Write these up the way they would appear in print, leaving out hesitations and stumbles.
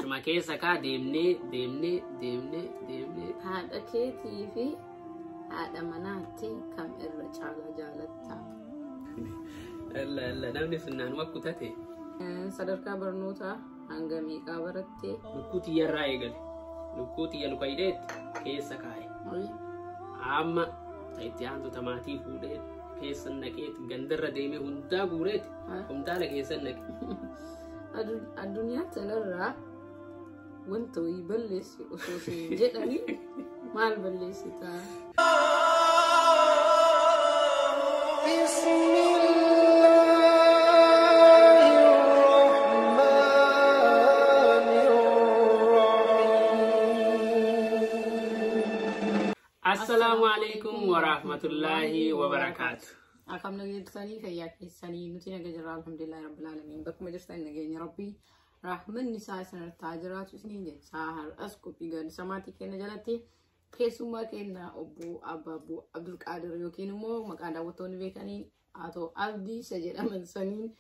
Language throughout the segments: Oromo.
Achuma keessa kaa deemnee deemnee deemnee deemnee. Haadha keetii fi haadha manaatti kam irra caalaa jaalattaa? Alla alla, namni sunnaan wakkutate. Sadarkaa barnootaa hanga meeqaa barattee? Lukkuu tiyyarraa eegale. Lukkuu tiyya luka hidheetti keessa kaa'e. Amma itti aantota maatii fuudhee keessa naqeeti, gandarra deemee hundaa guureeti kumtaala keessa naqe. Addunyaa tanarraa wanta wayii balleessi osoo siin jedhanii maal balleessitaa? Assalaamu alaikum warahmatullaahi wabarakaatu. Akkam nageessanii, fayyaa keessanii? Nuti naga jirra, alhamdulillahi rabbil aalamiin. Bakkuma jirtan nageenya rabbii rahmanni isaa isinirratti haa jiraatu isiniin jechaa, har'as qophii gaaddisa maatii keenya jalatti keessummaa keenya obbo Abbaabuu Abdulqaadir yookiin immoo maqaa daawwattoonni beekanii Atoo Abdii isa jedhaman saniin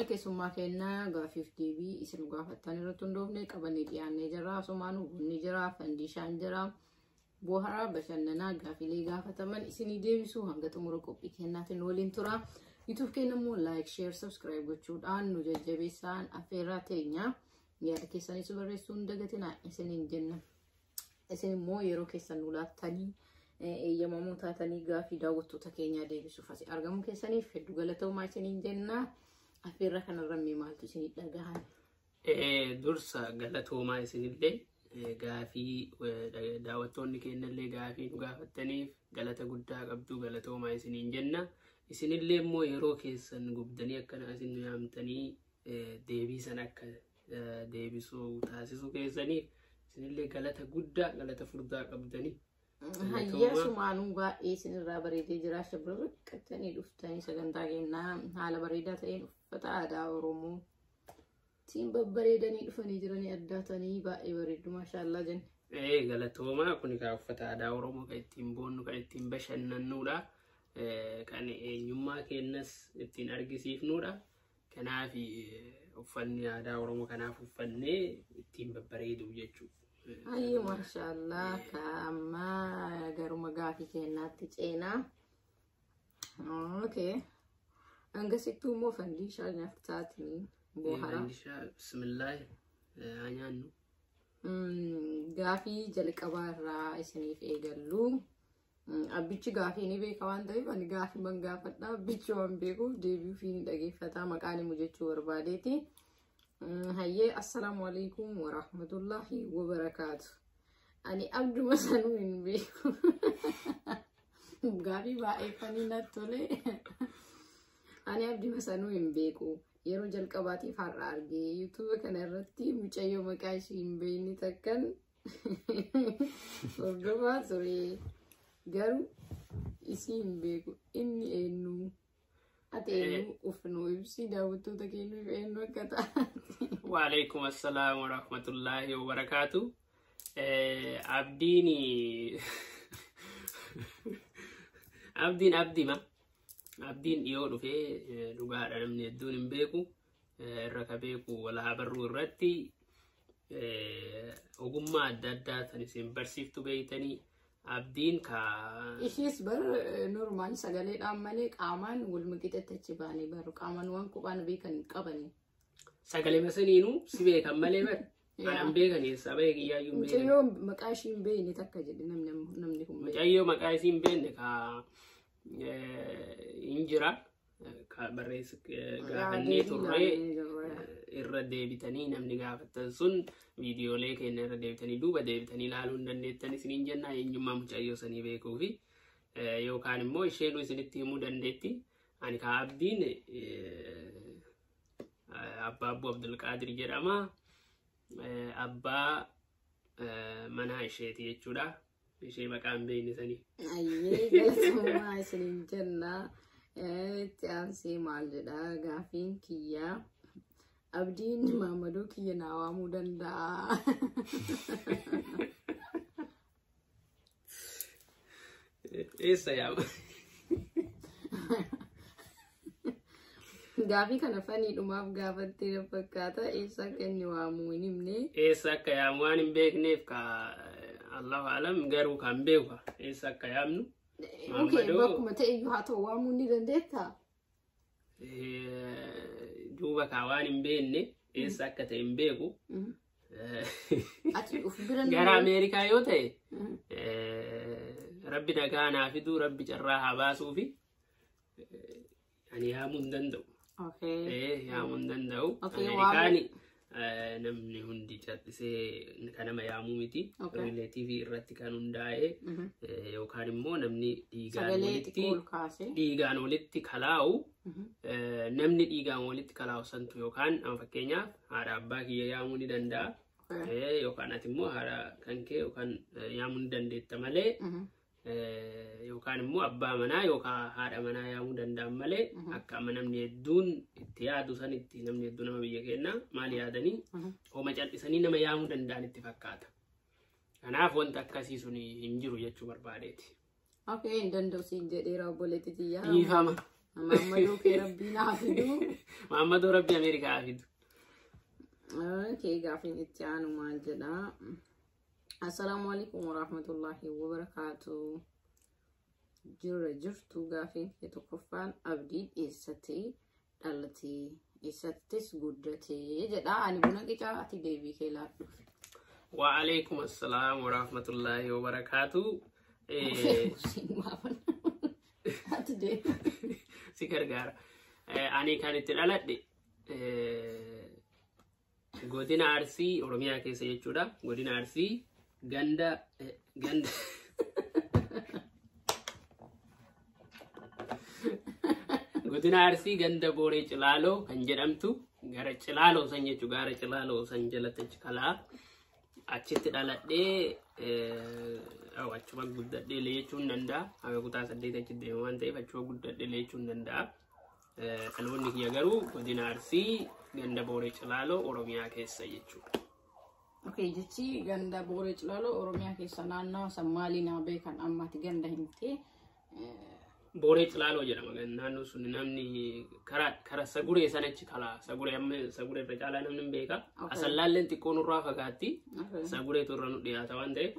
keessummaa keenya gaafiif deebii isin gaafattan irratti hundoofne qabannee dhiyaannee jirra. Asumaanuu bunni jira, fandiishaan jira. Boharaa bashannanaa gaafilee gaafataman isinii deebisuu hanga xumura qophii kennaatiin waliin tura. YouTube keenya immoo like, share, subscribe gochuudhaan nu jajjabeessaan affeerraa teenya. Yaada keessanis barreessuun dagatinaa isiniin jenna. Isin immoo yeroo keessan nu laattanii, eeyyamamoo taatanii gaafii daawwattoota keenyaa deebisuuf asii argamuu keessaniif hedduu galatoomaa isiniin jenna. Affeerraa kanarra mee maaltu isinii dhagahame? Dursa galatoomaa isinillee, gaafii daawwattoonni keenyallee gaafii nu gaafattaniif galata guddaa qabdu, galatoomaa isiniin jenna. Isinillee immoo yeroo keessan gubdanii akkana isin nu yaamtanii deebii sana akka deebisuu taasisuu keessaniif isinillee galata guddaa, galata furdaa qabdanii. Hayya, sumaanuu baay'ee isinirraa bareedee jira. Shabbirriqqattanii dhuftanii sagantaa kennaa haala bareedaa ta'een uffata aadaa Oromoo tiin babbareedanii dhufanii jiranii, addaatanii baay'ee bareedu, maashaallaa jenne. Galatoomaa, kun egaa uffata aadaa Oromoo kan ittiin boonnu, kan ittiin bashannannuudha. Kan eenyummaa keenyas ittiin argisiifnudha. Kanaaf uffanni aadaa Oromoo kanaaf uffannee ittiin babbareedu jechuudha. Hayyee, maashaallaa, ka amma garuma gaafii kennaatti ceenaa. Okay. Hangasittuu immoo fandiishaa nyaaftaatiin bohara. Fandishaa, bismillaahi, haa nyaannu. Gaafii jalqabaa irraa isiniif eegallu. Abbichi gaafii ni beeka waan ta'eef ani gaafii man gaafadha. Abbichi waan beekuuf deebii ofii ni dhageeffata, maqaan himu jechuu barbaadeeti. Hayyee, assalaamu alaikum warahmatullahi wabarakaatu. Ani abduma sanuu hin beeku. Gaafii baay'ee fanii natti tole. Ani abduma sanuu hin beeku. Yeroo jalqabaatiif har'a argee YouTube kana irratti mucayyoo maqaa ishii hin beekne takkan hordofaa ture. Garuu isii hin beeku. Inni eenyu? Ati eenyu? Uf nuu ibsi, daawwattoota keenyaaf eenyu akka taate. Waalaikum assalaam warahmatullaahi wabarakaatu. Abdiin Abdiin abdima. Abdiin dhiyoo dhufee, dhugaadha, namni hedduun hin beeku. Irra ka beeku walaa barruu irratti ogummaa adda addaa tan isin barsiiftu beeytanii abdiin ka Ishiis bar normaal sagaleedhaan malee qaamaan wal qixxeetti achi baanii bar qaamaan waan kophaan beekan hin qabani. Sagalee masaniinuu si beekan malee bar anan beekan eessaa bahee kiyyaayyuu hin beekan. Mucayyoo maqaa ishii hin beekne takka jedhe namni kun beeku. Mucayyoo maqaa isii hin beekne ka hin jira. Ka barreessa gaafannee turree irra deebitanii namni gaafattan sun viidiyoolee keenya irra deebitanii duuba deebitanii ilaaluu hin dandeettan isiniin jenna, eenyummaa mucayyoo sanii beekuu fi yookaan immoo isheenuu isinitti himuu dandeetti. Ani ka abdiin Abbaabbuu Abdulqaadir jedhama. Abbaa manaa isheeti jechuudha. Ishee maqaa hin beekne sanii. Ayyee, galatoomaa isiniin jenna. Itti aansee maal jedha gaafiin kiyyaa? Abdiin maamadoo kiyya naa waamuu danda'a. Eessa yaama? Gaafii kana faniidhumaaf gaafattee na fakkaata. Eessa akka inni waamuu hin himne. Eessa akka yaamu waan hin beekneef ka Allahu alam garuu kan beeku eessa akka yaamnu. Okay, bakkuma ta'e iyyuu haa ta'u waamuu ni dandeettaa? Duuba kaa waan hin beekne eessa akka ta'e hin beeku. Ati of bira Gara Ameerikaa yoo ta'e Rabbi nagaa naa fiduu, Rabbi carraa haa baasuu fi ani yaamuu hin danda'u. Yaamuu hin danda'u. Ameerikaan namni hundi callisee kan nama yaamuu miti. Relative irratti kan hundaa'e yookaan immoo namni dhiigaan walitti kalaa'u namni dhiigaan walitti kalaa'u santu yookaan amma fakkeenyaaf haadha abbaa kiyya yaamuu ni danda'a. Yookaan ati immoo haadha kan kee yookaan yaamuu ni dandeetta malee yookaan immoo abbaa manaa yookaan haadha manaa yaamuu danda'an malee akka amma namni hedduun itti yaadu sanitti namni hedduun nama biyya keenyaa maal yaadanii homa callisanii nama yaamuu danda'an itti fakkaata. Kanaaf wanta akkasii sun hin jiru jechuu barbaadeeti. Okay, hin danda'u siin jedheera obboleetti tiyyaa. Dhiifama. Maammadoo kee Rabbii naa fidu. Maammadoo Rabbii Ameerikaa haa fidu. Okay, gaafiin itti aanu maal jedhaa? Assalaamu alaikum warahmatullahi wabarakaatu. Jirra jirtu gaafiin kee tokkoffaan Abdiin eessatti dhalatee eessattis guddatee jedha. Ani buna qicaa ati deebii kee laadhu. Wa alaikum assalaam warahmatullahi wabarakaatu. Ati deebii. Si gargaara. Ani kan itti dhaladhe godina Arsii Oromiyaa keessa jechuudha. Godina Arsii ganda ganda godina Arsii ganda Booree Cilaaloo kan jedhamtu gara Cilaaloo san jechuudha. Gara Cilaaloo san jalatti achi kalaa achitti dhaladhee achuma guddadhee jechuun danda'a. Haga kutaa 8 achitti deema waan ta'eef achuma guddadhee jechuun danda'a. Dhaloonni kiyya garuu godina Arsii ganda Booree Cilaaloo Oromiyaa keessa jechuudha. Okay, jechi ganda Booree Cilaaloo Oromiyaa keessa naannawa san maalii naa beekan ammaati ganda himtee. Booree Cilaaloo jedhama naannoo sun namni karaa Saguree sanachi kalaa Saguree amma Saguree irra caalaa namni hin beeka. Asallaalleen xiqqoo nurraa fagaatti. Sagureetu irra nu dhiyaata waan ta'eef.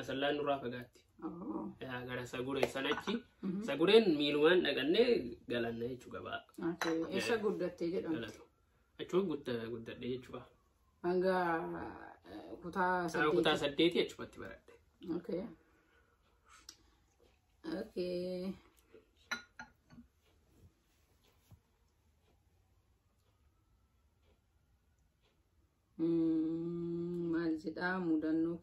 Asallaan nurraa fagaatti. Gara Saguree sanachi Sagureen miilumaan dhaqannee galanna jechuu gabaa. Eessa guddattee jedhamti? Achuma guddadhee jechuudha. Hanga kutaa 8. Kutaa 8 achumatti baradhe. Okay. Okay. Maal jedhaa mudannoo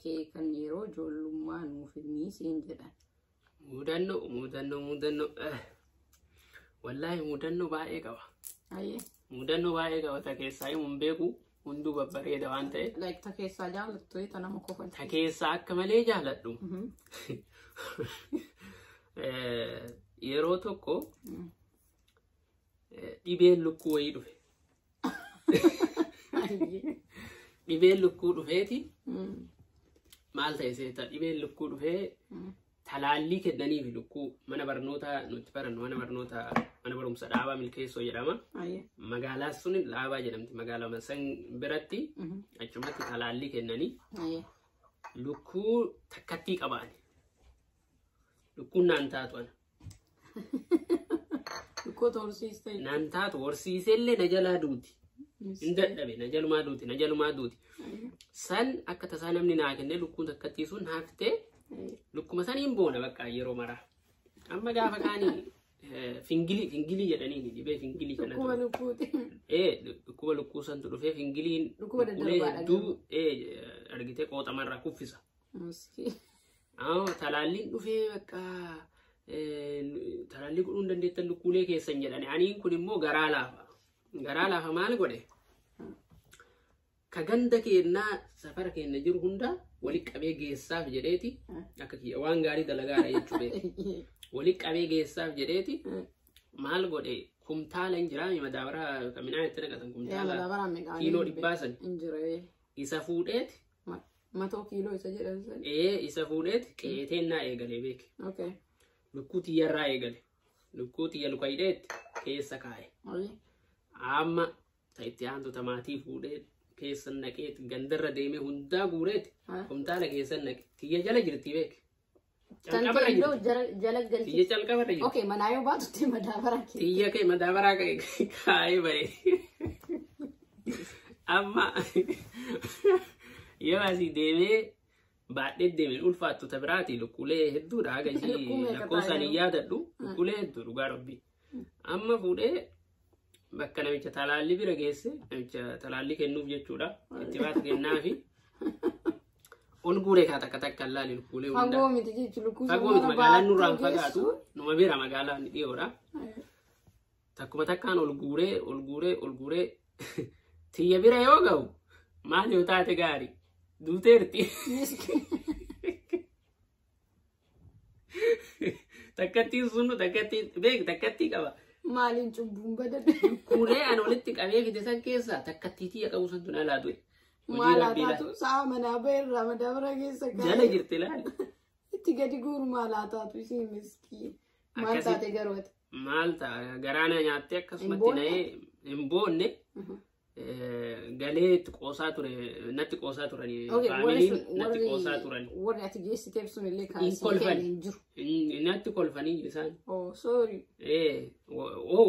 kee kan yeroo ijoollummaa nuuf himii siin jedhan. Mudannoo wallaahi mudannoo baay'ee qaba. Mudannoo baay'ee qaba ta keessaa himuun beeku hunduu babbareeda waan ta'eef. Like ta keessaa jaallattu ta nama kofalchiisu. Ta keessaa akka malee jaalladhu. Yeroo tokko dhibeen lukkuu wayii dhufe. Dhibeen lukkuu dhufeeti maal ta'e seeta dhibeen lukkuu dhufee talaallii kennaniif lukkuu mana barnootaa nuti barannu mana barnootaa mana barumsa Dhaabaa Milkeessoo jedhama. Magaalaa sun Dhaabaa jedhamti magaalaa san biratti achumatti talaallii kennanii lukkuu takkattii qabaani. Lukkuun naan taatu ana. Lukkuu horsiistee. Naan taatu horsiisellee na jalaa duuti. Hin dadhabe na jalumaa duuti na jalumaa duuti. San akka tasaa namni naa kennee lukkuun takkattii sun haaftee lukkuma saniin boona bakka yeroo maraa. Amma gaafa kaanii fingilii jedhaniini dhibee fingilii kanatu. Dhukkuba lukkuuti. Dhukkuba lukkuu santu dhufee fingiliin Dhukkuba lukkuulee hedduu argitee qooxamarraa kuffisa. Talaalliin dhufee bakka talaallii godhuu hin dandeettan lukkuulee keessan jedhani. Aniin kun immoo garaa laafa. Garaa laafa maal godhe? Ka ganda keennaa safara keenna jiru hunda walitti qabee geessaaf jedheeti akka kiyya waan gaarii dalagaara jechuu beeku. Walitti qabee geessaaf jedheeti maal godhe kumtaala hin jiraa madaabaraa midhaan itti naqatan kumtaala kiiloo 100 san isa fuudheeti. Matoo kiiloo isa jedhan san. Isa fuudheeti qeeteen naa eegalee beeke. Lukkuu tiyyarraa eegale. Lukkuu tiyya luka hidheetti keessa kaa'e. Amma itti aantu tamaatii fuudhee keessa naqeeti gandarra deemee hundaa guureeti kumtaala keessa naqe. Tiyya jala jirti beek. Calqabarra jirti. Jala galti. Tiyya calqabarra jirti. Okay, manaa yoo baatutti madaabaraa kee. Tiyya kee madaabaraa kaa'ee bahe. Amma yoo asii deemee baadhee deemeen ulfaattu ta biraati lukkuulee hedduudha haga ishii lakkoofsaan hin yaadadhu lukkuulee hedduu dhugaa rabbi. Amma fuudhee bakka namicha talaalli bira geesse namicha talaalli kennuuf jechuudha itti baatu kennaafi ol guuree kaa takka takka laali lukkuulee hundaa. Fagoo miti jechuun lukkuu Fagoo miti magaalaan nurraan fagaatu numa bira magaalaan dhiyoodha. Takkuma takkaan ol guuree ol guuree ol guuree tiyya bira yoo ga'u maal yoo taate gaarii duuteerti. Takkattiin sunu takkattiin beek takkattii qaba. Maaliin cubbuun badadhe. Kuulee ani walitti qabee fide san keessaa takkattii tiyya qabu santu na laatu. Maal haa taatu sa'a manaa baheerraa madaabara keessa Jala jirti laali. Itti gadi guuru maal haa taatu isheen miskiin. Maal taate garuu ati? Maal ta'a garaana nyaattee akkasumatti na'ee hin boonne. Galee itti qoosaa ture natti qoosaa turani. Faamiliin natti qoosaa turani. Warri ati geessiteef sun illee kaasii kennan hin jiru. Natti kolfanii isaan. Oh sorry.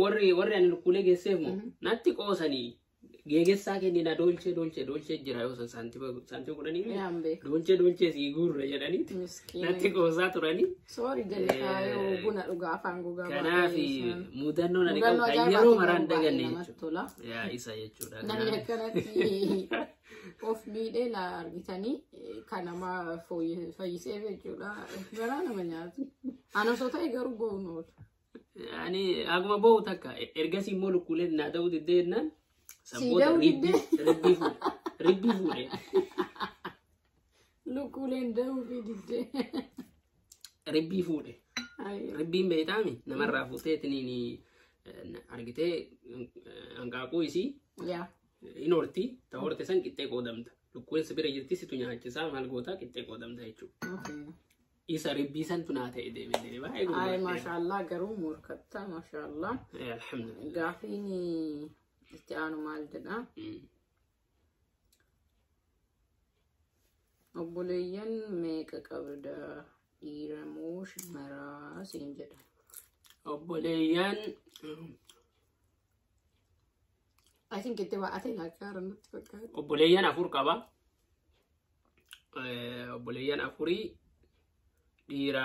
Warri warri ani lukkuulee geesseef moo natti qoosanii geegessaa kennina dolchee dolchee dolchee jira yoo san saantima 10 dolchee dolchee sii guurra jedhaniiti natti qoosaa turani. Sorry jalqaa yoo buna dhugaa afaan gogaa. Kanaaf mudannoon ani qabu kan yeroo maraan daganne jechuudha. Yaa isa jechuudha. Namni akkanatti of miidhee la argitanii kan nama fayyiseef jechuudha. Garaa nama nyaatu. Ana osoo ta'e garuu boo'uun oolu. Ani akkuma boo'u takka ergasii immoo lukkuuleen naa ta'uu diddee jennaan. Samboota ribbii fuudhe. Lukkuuleen da'uu fi diddee. Ribbii fuudhe. Ribbiin beektaami namarraa fuuteetiniin argitee hanqaaquu isii hin horti ta horte san qixxee qoodamta. Lukkuun si bira jirti situ nyaachisaa maal gootaa qixxee qoodamta jechuudha. Isa ribbii santu naa ta'e deeme deeme baay'ee gurgurate. Ay maashaallah garuu morkatta maashaallah. Alhamdulillah. Gaafiin itti aanu maal jedha? Obboleeyyan meeqa qabda? Dhiira moo shamaraa siin jedha. Obboleeyyan I think itti baa'atee lakkaara natti fakkaata. Obboleeyyan 4 qaba. Obboleeyyan 4 dhiira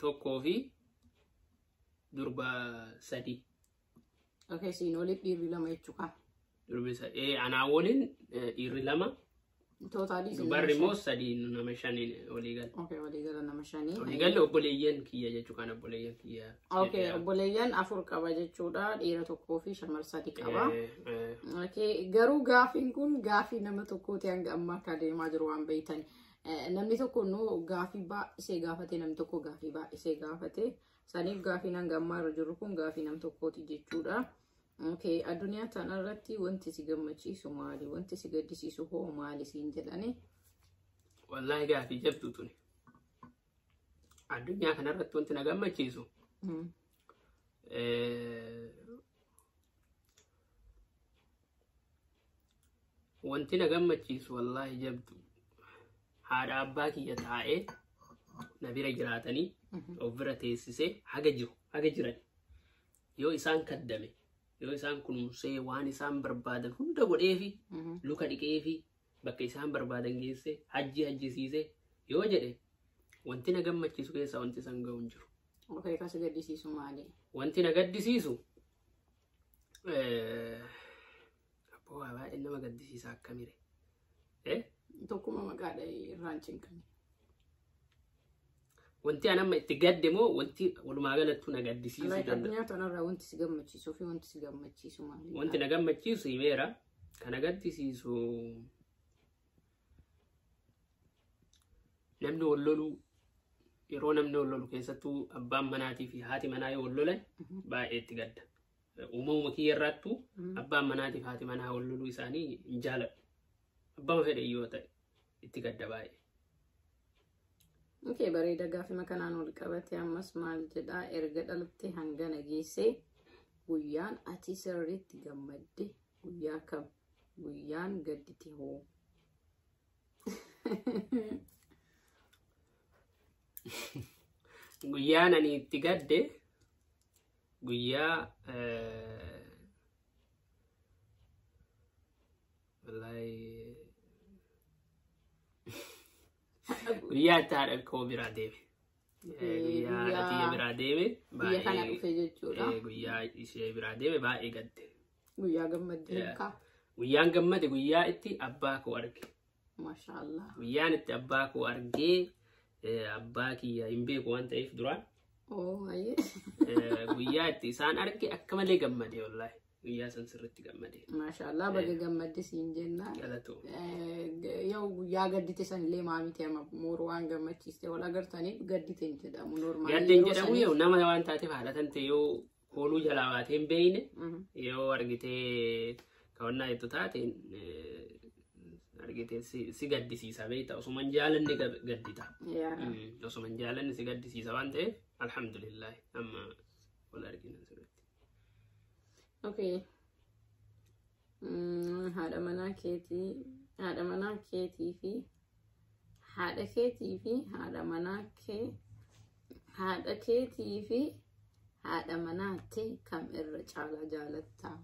1 fi durba 3. Okay, siin waliin dhiirri 2 jechuudha. Durbi 3 anaa waliin dhiirri 2. Tootaalii dubarri immoo 3 nama 5 walii gala. Okay, walii gala nama 5. Walii galle obboleeyyan kiyya jechuudha kan obboleeyyan kiyya. Okay, obboleeyyan 4 qaba jechuudha. Dhiira 1 fi shamara 3 qaba. Okay, garuu gaafiin kun gaafii nama tokkooti hanga ammaa akka deemaa jiru waan beektan. Namni tokko immoo gaafii baay'isee gaafate namni tokko gaafii baay'isee gaafate. Saniif gaafiin hanga ammaa irra jiru kun gaafii nam tokkooti jechuudha. Okay, addunyaa tanarratti wanti si gammachiisu maali? Wanti si gaddisiisu hoo maali siin jedhani? Wallaahi gaafii jabduu tuni. Addunyaa kanarratti wanti na gammachiisu wanti na gammachiisu wallaahi jabdu haadha abbaa kiyya taa'ee na bira jiraatanii of bira teessisee haga jiru haga jiran yoo isaan kaddame yoo isaan kunuunsee waan isaan barbaadan hunda godheefi luka dhiqeefi bakka isaan barbaadan geesse hajji hajjisiise yoo jedhe wanti na gammachiisu keessaa wanti isaan ga'u hin jiru. Okay, kan si gaddisiisu maali? Wanti na gaddisiisu abboo baay'ee nama gaddisiisa akkamire? Tokkuma maqaadha irraan cinqame. Wanti an amma itti gadde moo wanti walumaa galattuu na gaddisiisuu danda'a? Addunyaa tanarraa wanti si gammachiisuu fi wanti si gammachiisu maali? Wanti na gammachiisu himeera. Kan na gaddisiisu namni wal loluu yeroo namni wal lolu keessattuu abbaan manaatii fi haati manaa yoo wal lolan baay'ee itti gadda. Uumamuma kiyya irraattuu abbaan manaatii fi haati manaa wal loluu isaanii hin jaaladhu. Abbaan fedhe yoo ta'e itti gadda baay'ee. Okay, bareeda. Gaafima kanaan wal qabate ammas maal jedhaa? Erga dhalatte hangana geessee guyyaan ati sirriitti gammadde guyyaa kam? Guyyaan gaddite hoo? Guyyaan ani itti gadde guyyaa wallaahi guyyaa itti haadha koo biraa deeme. Guyyaa haadha tiyya biraa deeme. Biyya kana dhufe jechuudha. Guyyaa ishee biraa deeme baay'ee gadde. Guyyaa gammadde kaa? Guyyaan gammade guyyaa itti abbaa koo arge. Maashaallah. Guyyaan itti abbaa koo argee, abbaa kiyya hin beeku waan ta'eef duraan. Oo, ayyee. Guyyaa itti isaan arge akka malee gammade wallaahi. Guyyaa san sirriitti gammade. Maashaallah, baga gammadde siin jenna. Galatoo. Yoo guyyaa gaddite sanillee maamiti amma mooruu waan gammachiiste wal agartaniif gaddite hin jedhamu normaali. Gadde hin jedhamu, yoo nama waan taateef haadha tante yoo kooluu jalaa baatee hin beeyne, yoo argitee kawannaa jettu taate, argitee si gaddisiisa beekta, osuma hin jaalanne gaddita. Osuma hin jaalanne si gaddisiisa waan ta'eef, alhamdulillah, amma wal argina sirriitti. Okay. Haadha manaa keetii fi haadha keetii fi haadha manaa kee, haadha keetii fi haadha manaa tee kam irra caalaa jaalattaa?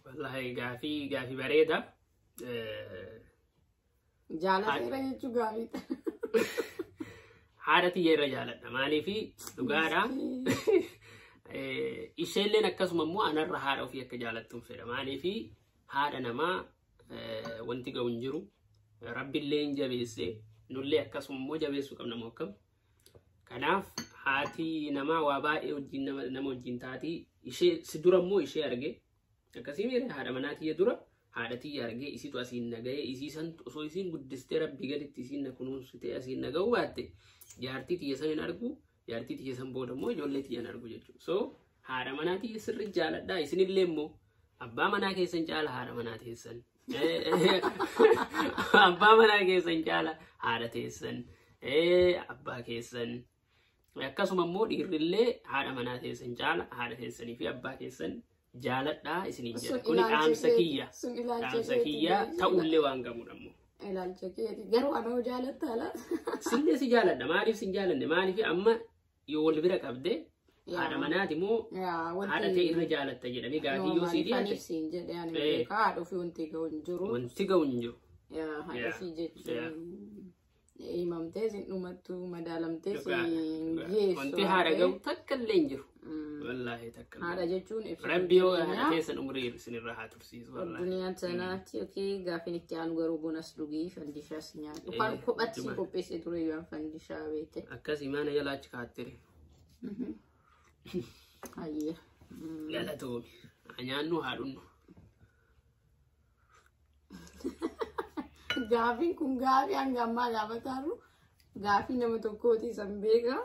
Wallaahi gaafii bareeda. Jaalateera jechuu gaafiidha. Haadha tiyya irra jaaladha. Maaliifi dhugaadha. Isheelleen akkasuma immoo anarra haadha ofii akka jaalattuun fedha. Maaliifi haadha namaa wanti ga'u hin jiru. Rabbillee hin jabeesse. Nullee akkasuma immoo jabeessuu qabna moo akkam. Kanaaf haati namaa waa baay'ee wajjin nama wajjin taati. Ishee si dura immoo ishee arge. Akkasii miira haadha manaa tiyya dura haadha tiyya argee, isitu asiin na ga'ee, isii san osoo isiin guddistee rabbii gaditti isiin na kunuunsitee asiin na ga'uu baatte, jaartii tiyya san hin argu, jaartii tiyya san booda immoo ijoollee tiyya hin argu jechuudha. So haadha manaa tiyya sirri jaaladha. Isinillee immoo abbaa manaa keessan caala haadha manaa teessan. Abbaa manaa keessan caala haadha teessan. Abbaa keessan. Akkasuma immoo dhiirrillee haadha manaa teessan caala haadha teessanii fi abbaa keessan jaaladhaa isiniin jedha. Kuni dhaamsa kiyya. Sun ilaalcha Dhaamsa keeti. kiyya ta'ullee waan qabudha immoo. Ilaalcha keeti. Garuu anoo jaalattaa laata? Sillee si jaaladha. Maaliif si hin jaalanne? Maaliif amma yoo wal bira qabde, haadha manaati moo haadha ta'e irra jaalatta jedhanii gaafii yoo sii dhiyaate, Normally siin jedhee ani beekaa, haadha ofii wanti ga'u hin jiru. Wanti ga'u hin jiru. Yaa, haadha ofii jechuun himamtee sin dhumattu, madaalamtee sin geessu. Wanti haadha ga'u takka illee hin jiru. Wallaahi takka illee. Haadha jechuun ibsituu Rabbi yoo haadha jireenyaa. keessan umurii isinirra haa tursiisu. Wallaahi. Addunyaa tanaatti yookiin gaafiin itti aanu garuu bunas dhugii fandishaas nyaadhu. Kophatti si qopheessee ture yoo fandishaa beekte. Akkasii mana jalaa achi kaattere. Hayyee. Galatoomi. Haa nyaannu, haa dhunnu. Gaafiin kun gaafii hanga ammaa gaafataaru gaafii nama tokkooti, san beeka.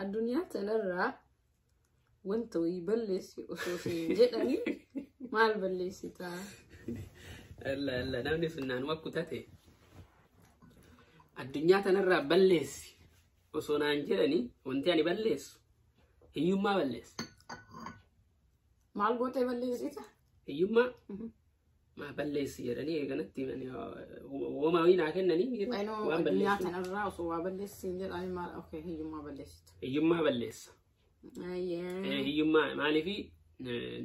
Addunyaa tanarraa wanta wayii balleessi osoo siin jedhanii maal balleessitaa? Alla alla, namni sunnaan wakkutate. Addunyaa tanarraa balleessi osoo naan jedhanii, wanti ani balleessu hiyyummaa balleessa. Maal gootee balleessita? Hiyyummaa maa balleessi jedhanii eeganatti wooma wayii naa kennanii Waanoo waan addunyaa balleessu. Tanarraa osoo waa balleessi siin jedhanii maal? Okay, hiyyummaa balleessita. Hiyyummaa balleessa. Ayyee. Hiyyummaa maaliifi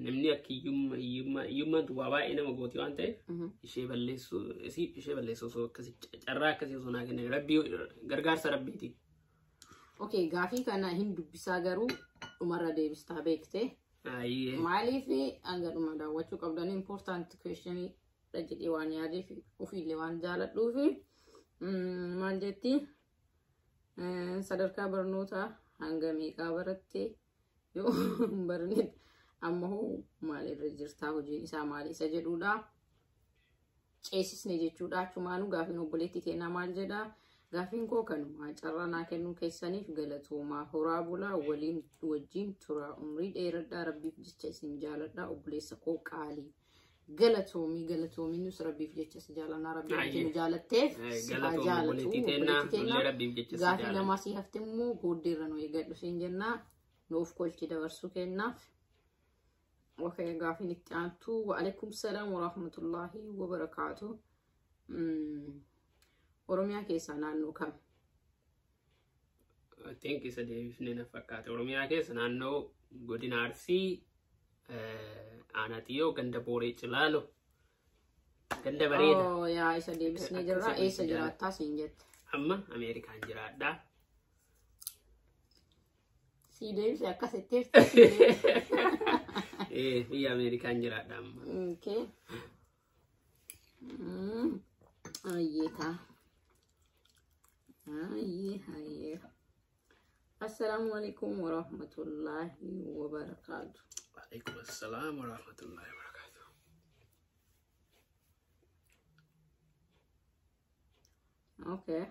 namni akka hiyyummaa hiyyummaa hiyyummaan waa baay'ee nama gooti waan ta'eef, ishee balleessu ishee balleessu osoo akkasii carraa akkasii osoo naa kennan, rabbii gargaarsa rabbiiti. Okay, gaafii kana hin dubbisaa garuu dhumarra deebistaa beektee. Ayyee. Maaliif hanga dhuma daawwachuu qabdan, important question dha jedhee waan yaadeef, ofiillee waan jaaladhuufi. Maal jetti? Sadarkaa barnootaa hanga meeqaa baratte? Yoo hin baranne amma hoo maal irra jirtaa? Hojiin isaa maal isa jedhudha. Ceesisne jechuudha. Achumaanuu gaafiin obboleettii kennaa maal jedhaa? Gaafiin koo kanumaa, carraa naa kennuu keessaniif galatoomaa, horaa bulaa, waliin wajjin turaa, umrii dheeradhaa, rabbiif jecha isin jaaladhaa, obboleessa koo qaalii. Galatoomii, galatoomii, nus rabbiif jecha si jaalannaa. Rabbiin ati nu jaalatteef si haa Galatoomii jaalatu. obboleettii teennaa, Obboleettii nullee rabbiif jecha si Gaafii jaalanna. lamaa si hafte immoo booddeerra nu eeggadhu siin jennaa, nuuf kolchi dabarsuu kennaaf. Okay, gaafiin itti aantu. Wa'alaikum salaam wa rahmatullahi wa barakaatu. Oromiyaa keessaa naannoo kam? I think isa deebifnee na fakkaate. Oromiyaa keessa naannoo godina Arsii, aanaa Xiyyoo, ganda Booree Cilaalo, ganda bareeda. Oh, yaa, isa deebisnee jirra. Akkasii Eessa jaalladha. jiraattaa siin jette. Amma Ameerikaan jiraadha. Sii deebise akkasitti sii deebise. Biyya Ameerikaan jiraadha amma. Okay. Ayyee taa. Ayyee ayyee. Assalaamu alaikum wa rahmatullahi wa barakaatu. Waalaikum assalaam wa rahmatullahi wa barakaatuh. Okay.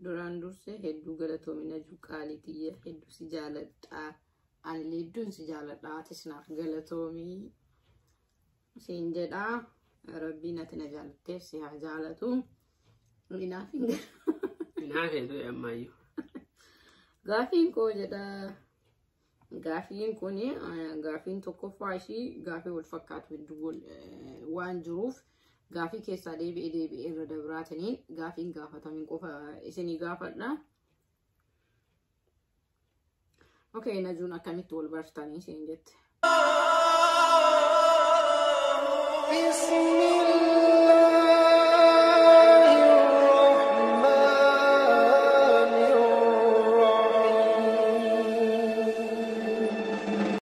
Duraan dursee hedduu galatoomina qaalii tiyya, hedduu si jaaladha. Anillee hedduun si jaaladha. Atis naaf galatoomii siin jedha. Rabbiin ati na jaalatteef si haa jaalatu. Naaf hin galu. Naa feetu ammayyuu. Gaafiin koo jedha. Gaafiin kun gaafiin tokkoffaa ishii gaafii wal fakkaatu hedduu waan jiruuf gaafii keessaa deebi'ee deebi'ee irra dabraataniin gaafiin gaafatamin qofa isinii gaafadha. Okay, Najuun akkamitti wal bartanii siin jette.